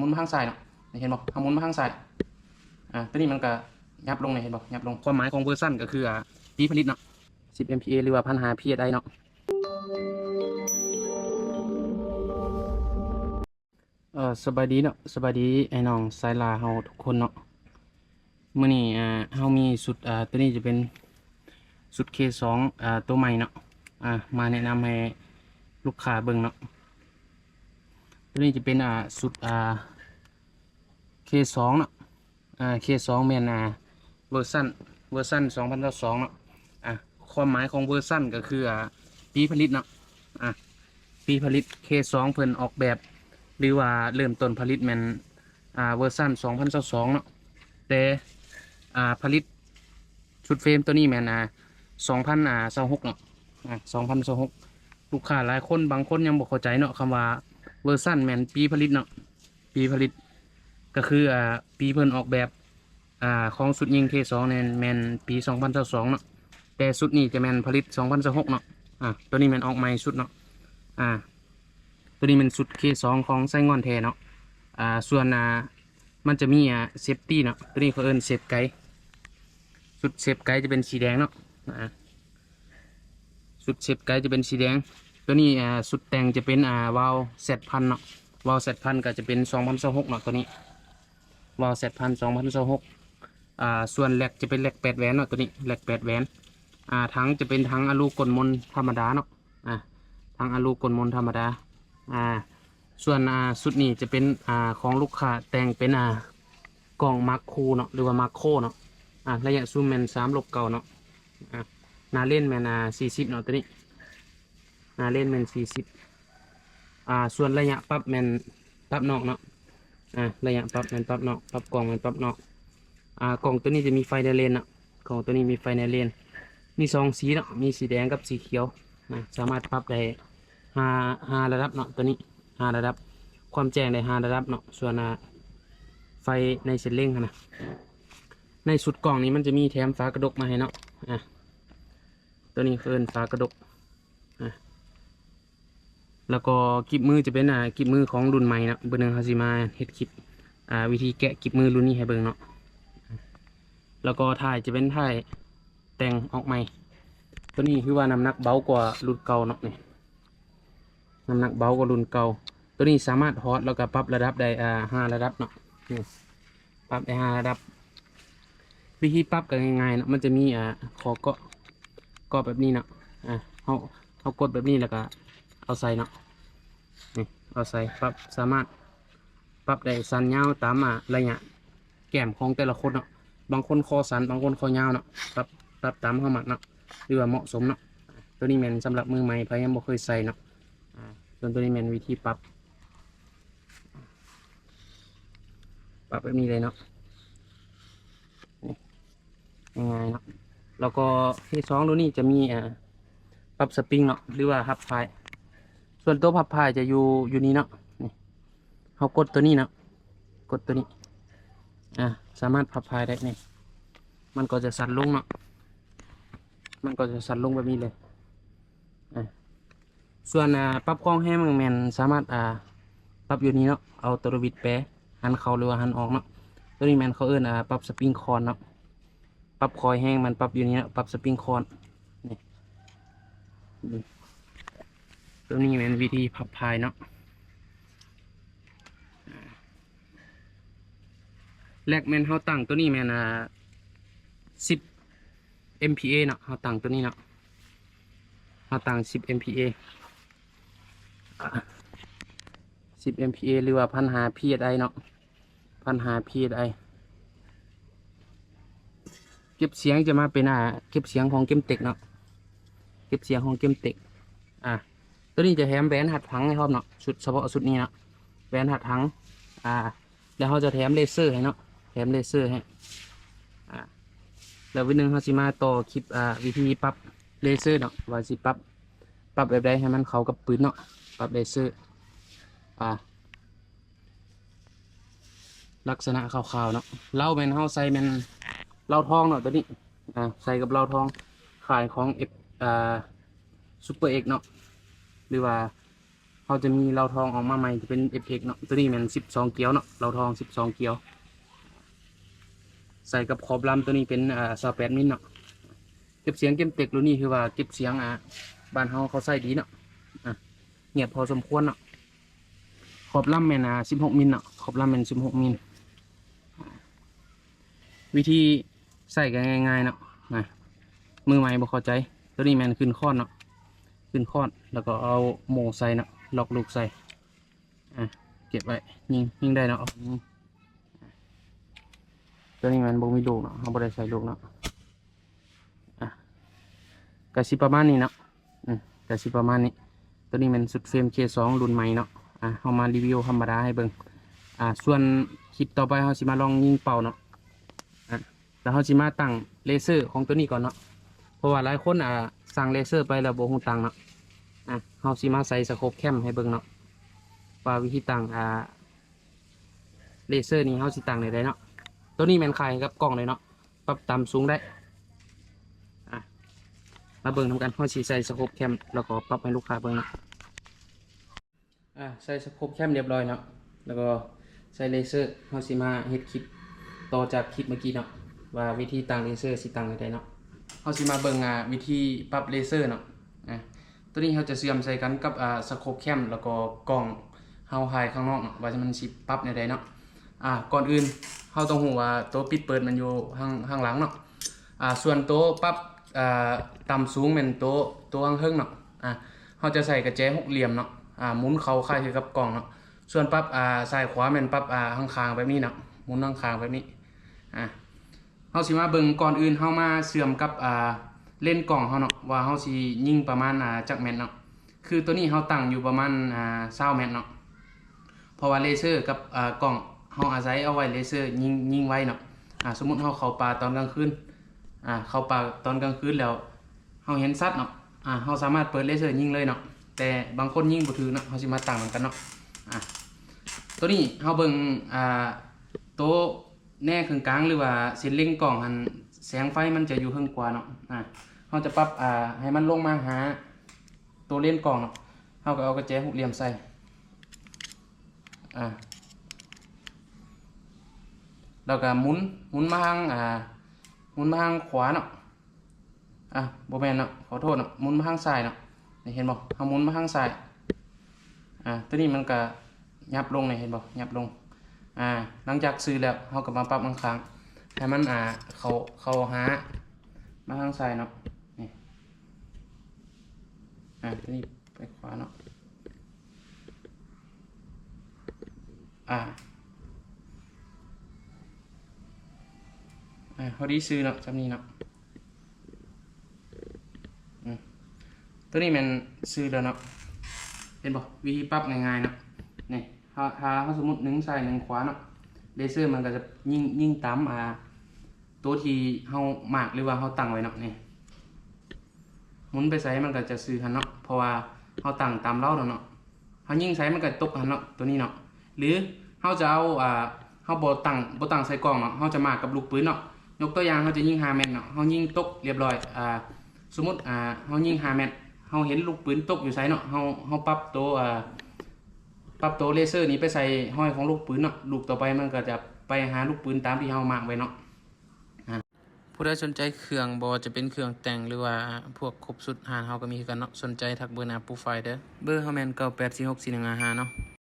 ໝູນມາທາງຊ້າຍເນາະ ນີ້ເຫັນບໍ່? ເຮົາໝູນມາທາງຊ້າຍ ອາ ຕົວນີ້ມັນກະຫຍັບລົງ ນີ້ເຫັນບໍ່? ຫຍັບລົງ. ຄວາມໝາຍຂອງເວີຊັນກະຄື ອາ ປີຜະລິດເນາະ ສິບເອັມພີເອ ຫຼືວ່າ ໜຶ່ງພັນຫ້າຮ້ອຍພີເອັສໄອເນາະ. ເອີ ສະບາຍດີເນາະ ສະບາຍດີອ້າຍນ້ອງສາຍລາເຮົາທຸກຄົນເນາະ. ມື້ນີ້ ອາ ເຮົາມີຊຸດ ອາ ຕົວນີ້ຈະເປັນຊຸດເຄສອງ ອາ ຕົວໃໝ່ເນາະ ອາ ມາແນະນຳໃຫ້ລູກຄ້າເບິ່ງເນາະ. ຕົວນີ້ຈະເປັນ ອາ ຊຸດ ອາ ເຄສອງເນາະ ອາ ເຄສອງແມ່ນ ອາ ເວີຊັນ ເວີຊັນສອງພັນຊາວສອງເນາະ. ອາ ຄວາມໝາຍຂອງເວີຊັນກະຄື ອາ ປີຜະລິດເນາະ ອາ ປີຜະລິດ. ເຄສອງເພິ່ນອອກແບບ ຫຼືວ່າເລີ່ມຕົ້ນຜະລິດແມ່ນ ອາ ເວີຊັນສອງພັນຊາວສອງເນາະ ແຕ່ ອາ ຜະລິດຊຸດເຟຣມຕົວນີ້ແມ່ນ ອາ ສອງພັນຊາວຫົກເນາະ ອາ ສອງພັນຊາວຫົກ. ລູກຄ້າຫຼາຍຄົນ ບາງຄົນຍັງບໍ່ເຂົ້າໃຈເນາະ ຄຳວ່າເວີຊັນແມ່ນປີຜະລິດເນາະ ປີຜະລິດກະຄື ອາ ປີເພິ່ນອອກແບບ ອາ ຂອງຊຸດຍິງເຄສອງນັ້ນແມ່ນປີສອງພັນຊາວສອງເນາະ ແຕ່ຊຸດນີ້ຈະແມ່ນຜະລິດສອງພັນຊາວຫົກເນາະ. ອາ ຕົວນີ້ແມ່ນອອກໃໝ່ຊຸດເນາະ ອາ ຕົວນີ້ແມ່ນຊຸດເຄສອງຂອງໄຊງ່ອນແທ້ເນາະ. ອາ ສ່ວນ ອາ ມັນຈະມີ ອາ ເຊຟຕີ້ເນາະ ຕົວນີ້ເຂົາເອີ້ນເຊຟໄກ ຊຸດເຊຟໄກຈະເປັນສີແດງເນາະ ອາ ຊຸດເຊຟໄກຈະເປັນສີແດງ. ຕົວນີ້ ອາ ຊຸດແຕ່ງຈະເປັນ ອາ ວາວແຊັດພັນເນາະ ວາວແຊັດພັນກະຈະເປັນສອງພັນຊາວຫົກເນາະ ຕົວນີ້ ວາວແຊັດພັນສອງພັນຊາວຫົກ. ອາ ສ່ວນແລັກຈະເປັນແລັກແປດແຫວນເນາະ ຕົວນີ້ແລັກແປດແຫວນ. ອາ ຖັງຈະເປັນຖັງອາລູກົ້ນມົນທຳມະດາເນາະ ອາ ຖັງອາລູກົ້ນມົນທຳມະດາ. ອາ ສ່ວນ ອາ ຊຸດນີ້ຈະເປັນ ອາ ຂອງລູກຄ້າແຕ່ງເປັນ ອາ ກ້ອງມາໂຄຣເນາະ ຫຼືວ່າມາໂຄຣເນາະ. ອາ ໄລຍະຊູມແມ່ນສາມລົບເກົ້າເນາະ ອາ ໜ້າເລນແມ່ນ ອາ ສີ່ສິບເນາະ ຕົວນີ້ ໜ້າເລນແມ່ນສີ່ສິບ. ອາ ສ່ວນໄລຍະປັບແມ່ນປັບນອກເນາະ ອາ ໄລຍະປັບແມ່ນປັບນອກ ປັບກ້ອງແມ່ນປັບນອກ. ອາ ກ້ອງຕົວນີ້ຈະມີໄຟໃນເລນເນາະ ກ້ອງຕົວນີ້ມີໄຟໃນເລນ ມີສອງສີເນາະ ມີສີແດງກັບສີຂຽວ ອາ ສາມາດປັບໄດ້ຫ້າ ຫ້າລະດັບເນາະ ຕົວນີ້ຫ້າລະດັບ ຄວາມແຈ້ງໄດ້ຫ້າລະດັບເນາະ. ສ່ວນ ອາ ໄຟໃນເສັ້ນເລັງຫັ້ນນະ ໃນຊຸດກ້ອງນີ້ມັນຈະມີແຖມຝາກະດົກມາໃຫ້ເນາະ ອາ ຕົວນີ້ເອີ້ນຝາກະດົກ ອາ ແລ້ວກໍກິບມືຈະເປັນ ອາ ກິບມືຂອງລຸ້ນໃໝ່ເນາະ ມື້ໜຶ່ງເຮົາຊິມາເຮັດຄລິບ ອາ ວິທີແກະກິບມືລຸ້ນນີ້ໃຫ້ເບິ່ງເນາະ. ແລ້ວກໍທ້າຍຈະເປັນທ້າຍແຕ່ງອອກໃໝ່ ຕົວນີ້ຄືວ່ານ້ຳໜັກເບົາກວ່າລຸ້ນເກົ່າເນາະ ນີ້ ນ້ຳໜັກເບົາກວ່າລຸ້ນເກົ່າ. ຕົວນີ້ສາມາດຖອດແລ້ວກໍປັບລະດັບໄດ້ ອາ ຫ້າລະດັບເນາະ ນີ້ ປັບໄດ້ຫ້າລະດັບ. ວິທີປັບກໍງ່າຍໆເນາະ ມັນຈະມີ ອາ ຂໍ້ເກາະ ເກາະແບບນີ້ເນາະ ອາ ເຮົາ ເຮົາກົດແບບນີ້ແລ້ວກໍເອົາໃສ່ເນາະ ນີ້ ເອົາໃສ່ ປັບ ສາມາດປັບໄດ້ສັ້ນຍາວຕາມ ອາ ໄລຍະແກ້ມຂອງແຕ່ລະຄົນເນາະ ບາງຄົນຄໍສັ້ນ ບາງຄົນຄໍຍາວເນາະ ປັບ ປັບຕາມເຮົາມັກເນາະ ຫຼືວ່າເໝາະສົມເນາະ. ຕົວນີ້ແມ່ນສຳລັບມືໃໝ່ ໃຜຍັງບໍ່ເຄີຍໃສ່ເນາະ ອາ ສ່ວນຕົວນີ້ແມ່ນວິທີປັບ ປັບແບບນີ້ເລີຍເນາະ ງ່າຍໆເນາະ. ແລ້ວກໍເຄສອງໂຕນີ້ຈະມີ ອາ ປັບສະປຣິງເນາະ ຫຼືວ່າພັບທ້າຍ ສ່ວນໂຕພັບທ້າຍຈະຢູ່ ຢູ່ນີ້ເນາະ ນີ້ ເຮົາກົດໂຕນີ້ເນາະ ກົດໂຕນີ້ ອາ ສາມາດພັບທ້າຍໄດ້ ນີ້ ມັນກໍຈະສັ່ນລົງເນາະ ມັນກໍຈະສັ່ນລົງແບບນີ້ເລີຍ ອາ ສ່ວນ ອາ ປັບຄອງແຮງແມ່ນສາມາດ ອາ ປັບຢູ່ນີ້ເນາະ ເອົາໂຕລະວິດແປ ຫັນເຂົ້າ ຫຼືວ່າຫັນອອກເນາະ. ໂຕນີ້ແມ່ນເຂົາເອີ້ນ ອາ ປັບສະປຣິງຄອນເນາະ ປັບຄອຍແຮງມັນປັບຢູ່ນີ້ເນາະ ປັບສະປຣິງຄອນ ນີ້ ນີ້ ໂຕນີ້ແມ່ນວິທີພັບທ້າຍເນາະ. ແລັກແມ່ນເຮົາຕັ້ງໂຕນີ້ແມ່ນ ອາ ສິບເອັມພີເອເນາະ ເຮົາຕັ້ງໂຕນີ້ເນາະ ເຮົາຕັ້ງສິບເອັມພີເອ ອາ ສິບເອັມພີເອ ຫຼືວ່າ ໜຶ່ງພັນຫ້າຮ້ອຍພີເອັສໄອເນາະ ໜຶ່ງພັນຫ້າຮ້ອຍພີເອັສໄອ. ເກັບສຽງຈະມາເປັນ ອາ ເກັບສຽງຂອງເກມເຕັກເນາະ ເກັບສຽງຂອງເກມເຕັກ ອາ ໂຕນີ້ຈະແຖມແຫວນຮັດຖັງໃຫ້ພ້ອມເນາະ ຊຸດ ສະເພາະຊຸດນີ້ເນາະ ແຫວນຮັດຖັງ ອາ ແລ້ວເຮົາຈະແຖມເລເຊີໃຫ້ເນາະ ແຖມເລເຊີໃຫ້ ອາ ແລ້ວມື້ໜຶ່ງເຮົາຊິມາຕໍ່ຄລິບ ອາ ວິທີປັບເລເຊີເນາະ ວ່າຊິປັບ ປັບແບບໃດໃຫ້ມັນເຂົ້າກັບປືນເນາະ ປັບເລເຊີ ອາ ລັກສະນະຄ່າວໆເນາະ. ເລົາແມ່ນເຮົາໃສ່ແມ່ນເລົາທອງເນາະ ໂຕນີ້ ອາ ໃສ່ກັບເລົາທອງ ຄ້າຍຂອງເອັຟ ອາ ຊຸບເປີເອັກເນາະ ຫຼືວ່າ ເຮົາຈະມີເລົາທອງອອກມາໃໝ່ ຈະເປັນ ເອັຟເອັກ ເນາະ, ຕົວນີ້ແມ່ນສິບສອງກຽວເນາະ, ເລົາທອງສິບສອງກຽວ ໃສ່ກັບຂອບລຳ ຕົວນີ້ເປັນ ອາ ຊາວແປດມິນເນາະ. ເກັບສຽງເກັບເຕັກ ລຸ້ນນີ້ຖືວ່າເກັບສຽງ ອາ ບ້ານເຮົາເຂົາໃຊ້ດີເນາະ, ອາ ງຽບພໍສົມຄວນເນາະ. ຂອບລຳແມ່ນ ອາ ສິບຫົກມິນເນາະ, ຂອບລຳແມ່ນສິບຫົກມິນ. ວິທີໃຊ້ກໍງ່າຍໆເນາະ ນະ ມືໃໝ່ບໍ່ເຂົ້າໃຈ. ຕົວນີ້ແມ່ນຂຶ້ນຄ້ອນເນາະ, ຂຶ້ນຄ້ອນ ແລ້ວກໍເອົາໂມ່ໃສ່ເນາະ, ລັອກລູກໃສ່ ອາ ເກັບໄວ້ ຍິງ ຍິງໄດ້ເນາະ. ຕົວນີ້ແມ່ນບໍ່ມີລູກເນາະ, ເຮົາບໍ່ໄດ້ໃສ່ລູກເນາະ. ອາ ກະຊິປະມານນີ້ເນາະ, ອືມ ກະຊິປະມານນີ້. ຕົວນີ້ແມ່ນຊຸດເຟຣມເຄສອງລຸ້ນໃໝ່ເນາະ, ອາ ເຮົາມາຣີວິວທຳມະດາໃຫ້ເບິ່ງ. ອາ ສ່ວນຄລິບຕໍ່ໄປເຮົາຊິມາລອງຍິງເປົ້າເນາະ, ອາ ແລ້ວເຮົາຊິມາຕັ້ງເລເຊີຂອງຕົວນີ້ກ່ອນເນາະ, ເພາະວ່າຫຼາຍຄົນ ອາ ສັ່ງເລເຊີໄປແລ້ວບໍ່ຮູ້ຕັ້ງເນາະ. ອາ ເຮົາຊິມາໃສ່ສະໂຄບແຄມໃຫ້ເບິ່ງເນາະ ວ່າວິທີຕັ້ງ ອາ ເລເຊີນີ້ເຮົາຊິຕັ້ງແນວໃດເນາະ. ຕົວນີ້ແມ່ນຄ້າຍກັບກ້ອງເລີຍເນາະ, ປັບຕ່ຳສູງໄດ້. ອາ ມາເບິ່ງນຳກັນ, ເຮົາຊິໃສ່ສະໂຄບແຄມ ແລ້ວກໍປັບໃຫ້ລູກຄ້າເບິ່ງເນາະ. ອາ ໃສ່ສະໂຄບແຄມຮຽບຮ້ອຍເນາະ, ແລ້ວກໍໃສ່ເລເຊີ. ເຮົາຊິມາເຮັດຄລິບຕໍ່ຈາກຄລິບເມື່ອກີ້ເນາະ ວ່າວິທີຕັ້ງເລເຊີຊິຕັ້ງແນວໃດເນາະ. ເຮົາຊິມາເບິ່ງ ອາ ວິທີປັບເລເຊີເນາະ. ອາ ຕົວນີ້ເຮົາຈະເຊື່ອມໃສ່ກັນກັບ ອາ ສະໂຄບແຄມ ແລ້ວກໍກ້ອງເຮົາຖ່າຍຂ້າງນອກເນາະ ວ່າມັນຊິປັບແນວໃດເນາະ. ອາ ກ່ອນອື່ນເຮົາຕ້ອງຮູ້ວ່າໂຕປິດເປີດມັນຢູ່ທາງ ທາງຫຼັງເນາະ. ອາ ສ່ວນໂຕປັບ ອາ ຕ່ຳສູງແມ່ນໂຕ ໂຕທາງເທິງເນາະ. ອາ ເຮົາຈະໃສ່ກະແຈຫົກຫຼ່ຽມເນາະ, ອາ ໝູນເຂົ້າຄ້າຍຄືກັບກ້ອງເນາະ. ສ່ວນປັບ ອາ ຊ້າຍຂວາແມ່ນປັບ ອາ ທາງຂ້າງແບບນີ້ເນາະ, ໝູນທາງຂ້າງແບບນີ້. ອາ ເຮົາຊິມາເບິ່ງ, ກ່ອນອື່ນເຮົາມາເຊື່ອມກັບ ອາ ເລນກ້ອງເຮົາເນາະ ວ່າເຮົາຊິຍິງປະມານ ອາ ຈັກແມັດເນາະ. ຄືຕົວນີ້ເຮົາຕັ້ງຢູ່ປະມານ ອາ ຊາວແມັດເນາະ, ເພາະວ່າເລເຊີກັບ ອາ ກ້ອງເຮົາອາໄສເອົາໄວ້ເລເຊີຍິງ ຍິງໄວເນາະ. ອາ ສົມມຸດເຮົາເຂົ້າປ່າຕອນກາງຄືນ ອາ ເຂົ້າປ່າຕອນກາງຄືນແລ້ວເຮົາເຫັນສັດເນາະ, ອາ ເຮົາສາມາດເປີດເລເຊີຍິງເລີຍເນາະ. ແຕ່ບາງຄົນຍິງບໍ່ຖືກເນາະ, ເຮົາຊິມາຕັ້ງນຳກັນເນາະ. ອາ ຕົວນີ້ເຮົາເບິ່ງ ອາ ໂຕ ແນເຄິ່ງກາງ ຫຼືວ່າເສັ້ນເລັງກ້ອງຫັ້ນ ແສງໄຟມັນຈະຢູ່ເທິງກວ່າເນາະ. ອາ ເຮົາຈະປັບ ອາ ໃຫ້ມັນລົງມາຫາໂຕເລນກ້ອງເນາະ, ເຮົາກໍເອົາກະແຈຫົກຫຼ່ຽມໃສ່ ອາ ແລ້ວກໍໝູນ ໝູນມາທາງ ອາ ໝູນມາທາງຂວາເນາະ. ອາ ບໍ່ແມ່ນເນາະ, ຂໍໂທດເນາະ, ໝູນມາທາງຊ້າຍເນາະ. ນີ້ເຫັນບໍ່? ເຮົາໝູນມາທາງຊ້າຍ. ອາ ຕົວນີ້ມັນກະຫຍັບລົງນີ້ ເຫັນບໍ່? ຫຍັບລົງ. ອາ ຫຼັງຈາກຊື່ແລ້ວ ເຮົາກໍມາປັບຂ້າງໆ ໃຫ້ມັນ ອາ ເຂົ້າ ເຂົ້າຫາ ມາທາງຊ້າຍເນາະ. ນີ້ ອາ ຕົວນີ້ໄປຂວາເນາະ. ອາ ອາ ພໍດີຊື່ເນາະ, ສ່ຳນີ້ເນາະ. ອືມ ຕົວນີ້ແມ່ນຊື່ແລ້ວເນາະ, ເຫັນບໍ່? ວິທີປັບງ່າຍໆເນາະ. ນີ້ ຖ້າ ຖ້າເຮົາສົມມຸດໜຶ່ງຊ້າຍໜຶ່ງຂວາເນາະ, ເລເຊີມັນກໍຈະຍິງ ຍິງຕາມ ອາ ໂຕທີ່ເຮົາມາກ ຫຼືວ່າເຮົາຕັ້ງໄວ້ເນາະ. ນີ້ ໝູນໄປໃສມັນກໍຈະຊື່ຫັ້ນເນາະ, ເພາະວ່າເຮົາຕັ້ງຕາມເລົາແລ້ວເນາະ. ເຮົາຍິງໃສມັນກໍຕົກຫັ້ນເນາະ ຕົວນີ້ເນາະ. ຫຼືເຮົາຈະເອົາ ອາ ເຮົາບໍ່ຕັ້ງ ບໍ່ຕັ້ງໃສ່ກ້ອງເນາະ, ເຮົາຈະມາກກັບລູກປືນເນາະ. ຍົກຕົວຢ່າງ ເຮົາຈະຍິງຫ້າແມັດເນາະ, ເຮົາຍິງຕົກລຽບຮ້ອຍ ອາ ສົມມຸດ ອາ ເຮົາຍິງຫ້າແມັດ ເຮົາເຫັນລູກປືນຕົກຢູ່ໃສເນາະ, ເຮົາ ເຮົາປັບໂຕ ອາ ປັບໂຕເລເຊີນີ້ໄປໃສ່ຮອຍຂອງລູກປືນເນາະ, ລູກຕໍ່ໄປມັນກໍຈະໄປຫາລູກປືນຕາມທີ່ເຮົາມາກໄວ້ເນາະ. ອາ ຜູ້ໃດສົນໃຈເຄື່ອງ ບໍ່ວ່າຈະເປັນເຄື່ອງແຕ່ງ ຫຼືວ່າພວກຄົບຊຸດ ຮ້ານເຮົາກໍມີຄືກັນເນາະ, ສົນໃຈທັກເບີໜ້າໂປຣໄຟເດີ. ເບີເຮົາແມ່ນ ເກົ້າແປດສີ່ຫົກສີ່ໜຶ່ງຫ້າຫ້າ ເນາະ.